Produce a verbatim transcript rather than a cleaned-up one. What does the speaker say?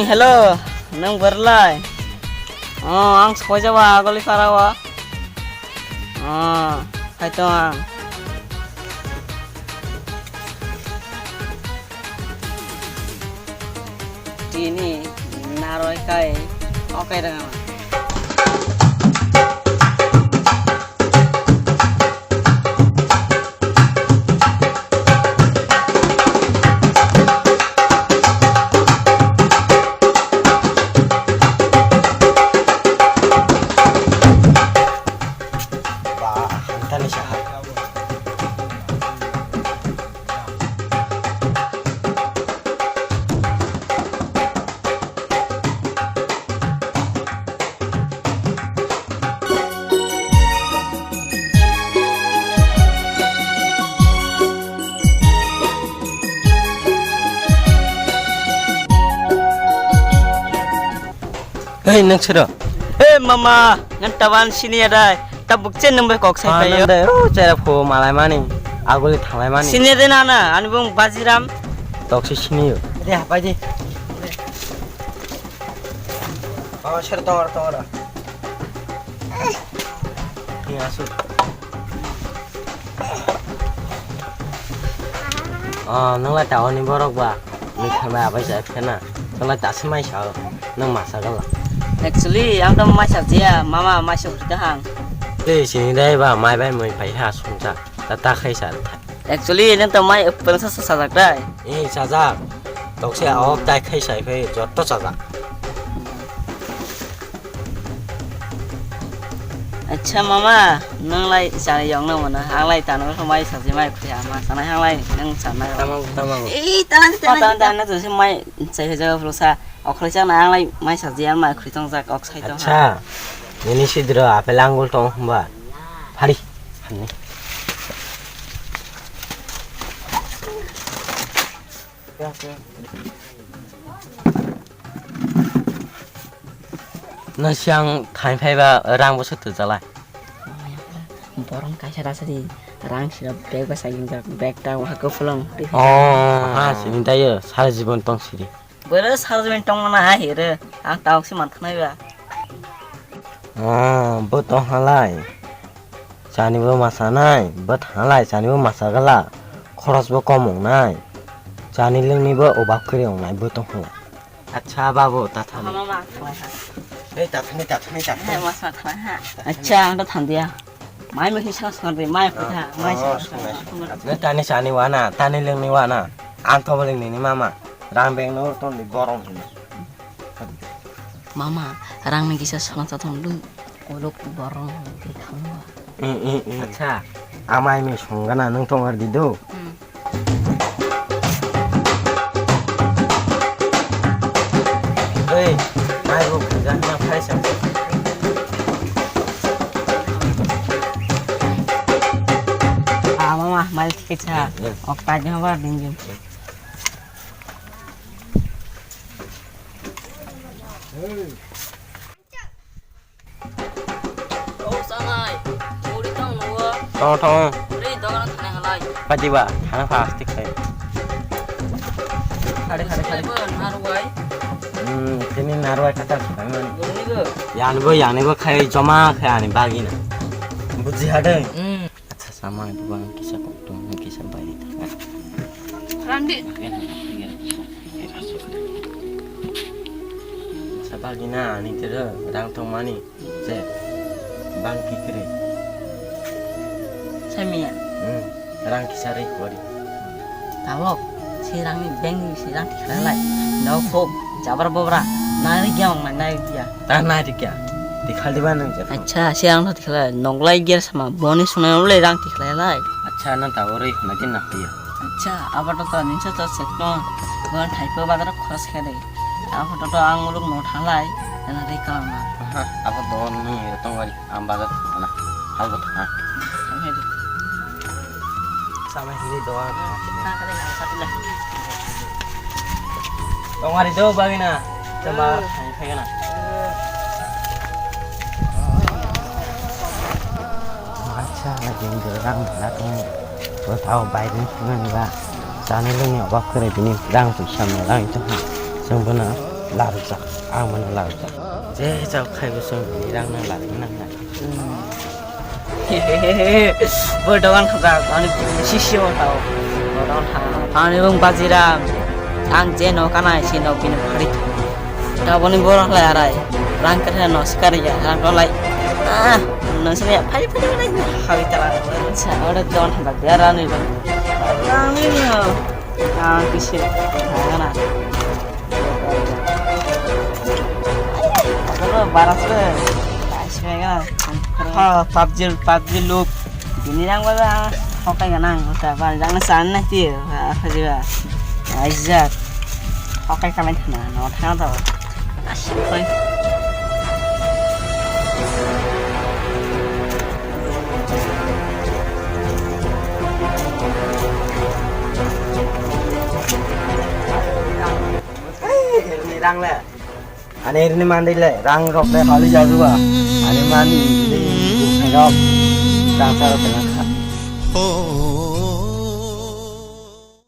Hello, nwng bwrwlai? Oh, ang sokoi jaba agoli para o. Oh, phaito ang. Tini naroi kai, okai rang. Ba, hantani saha. Hei, nang sero. Hei, mama, ngan tawan sini ya dai. Tabuk chen nang bai kok sai payo. Nang dai, oh, chera pho malai mani. Aguli thalai mani. Sini de nana, ani bung Bajiram. Tok si sini yo. De, hapai de. Oh, sero tor, tor. Ni asu. Oh, nang lai tawani borok ba. Ni khamai abai sa khena. Nang lai tasi mai sa. Nang masa gala. Actually, ang to mai sa jia, mama mai sa hurta hang. Te sini dai ba, mai bai mai pai ha sungsa. Ta ta khai sa. Actually, nang to mai pwrwngsa sa sajak dai. Eh, sajak. Tokse awak tai khai sai phai jotto sajak. Acha mama, nang lai chani yong nang mana, ang lai tano mai saji mai khuya ma, sana ang lai nang sana. Tamang, tamang. Eh, tana, tana, tana, tana, tana, tana, mai sai jaga phusa, okhri chana ang lai mai saji ang mai khri tong jak ok sai tong. Acha, nini sidro apel angul tong hamba. Phari, phani. Na siang thain phaiba rang bo sut jalai. Borong kaisa rasa di rang sira bag ba saginjak bag ta wahak ko pholong. Oh, ha sini tayo sara jibon tong siri. Boro sara jibon tong mana ha hire ang tauk si man thanai ba. Oh, bo tong halai. Chani bo masa nai, bo thanglai chani bo masa gala. Khoros bo kom wngnai. Chani lwngni bo obab kwrwi wngnai bo tong halai. Acha babu, ta thani. Mama, ma, thanglai ha. Ei, ta thani, ta thani, ta thani. Hai, masa thanglai ha. Acha, ang to thandiya. Mai mui sa sa de, mai khuja, mai sa sa. Ne tani chani wana, tani lwngni wana. Ang to lwngni ni mama. Rang beng no ton di borong hini. Mama, rang ni kisa sona sa ton lu. Kolok borong di thangwa. Eh, eh, eh. Acha. Amai me songana nang tong ar di do. Hmm. Oi, mai bo khuja na phai sa. Ah, mama, mai thik cha. Eh, eh. Ok, ta jawab din jin. Hey. O sanai, muri tong nuwa. Tong, tong. Muri dogan thani halai. Pati ba, thana plastic khai. Khare, khare, khare. Narwai. Hmm, tini narwai kata sukai mani. Buni go. Yang bo, yang bo khai joma khai ani bagina. Buji hade. Hmm. Acha, sama itu bang kisa kok tuh, kisa bayi. Randi. Sa bagina ani tero rang tong mani je bang kikre. Samiya. Hmm. Rang kisa ri kori. Tabok, si rang ni bank ni si rang tikhalai. No ko jabar bobra. Nari gya ong nari gya. Ta nari gya. Tikhal diba nang je. Acha, si rang tikhalai. Noglai gya sama boni sunai olai rang tikhalai lai. Acha, nang tabok ri khna din na hoya. Acha, abo to to ninsa to sekno. Gon thaipo badar khos khede. Abo to to ang muluk no thalai. Nang ri kalma. Aha, abo don ni tong wari. Ang bazar thangna. Halbo thangna. Thangna di. Sama hini doa. Thangna di, thangna di. Tongari do bagina. Sama hai hai na. Acha, lagi gerang na tong. Bo tao bai ni thangna ba. Chani lungni obak kore bini rang puisa no rang itu ha. Sengbono. Larjak, ang mano larjak. Je jao khai bo song bini rang nang larwi nang nang. Bo dogan khajak, ani sisi o tao. Bo dogan khajak. Ani bung Bajiram, ang je no kana si no bini phari. Taboni borok lai arai, rang khe no sikari ya, rang rok lai. Ah, no sini ya, phari phari phari. Hawi tala, sa ora dogan khajak ya rani bang. Rani no. Ah, kisi, na. Baras le. Ha, PUBG, PUBG loop. Bini rang ba hokai ganang, hokai ba jang na san na ti, ha, ha, ji ba. Aizat. Hokai kamai thana, no thang ta. Asik koi. Ani rini mandi le, rang rok le hali jaduwa. Ani mani, rok, rang sa rok kena kha.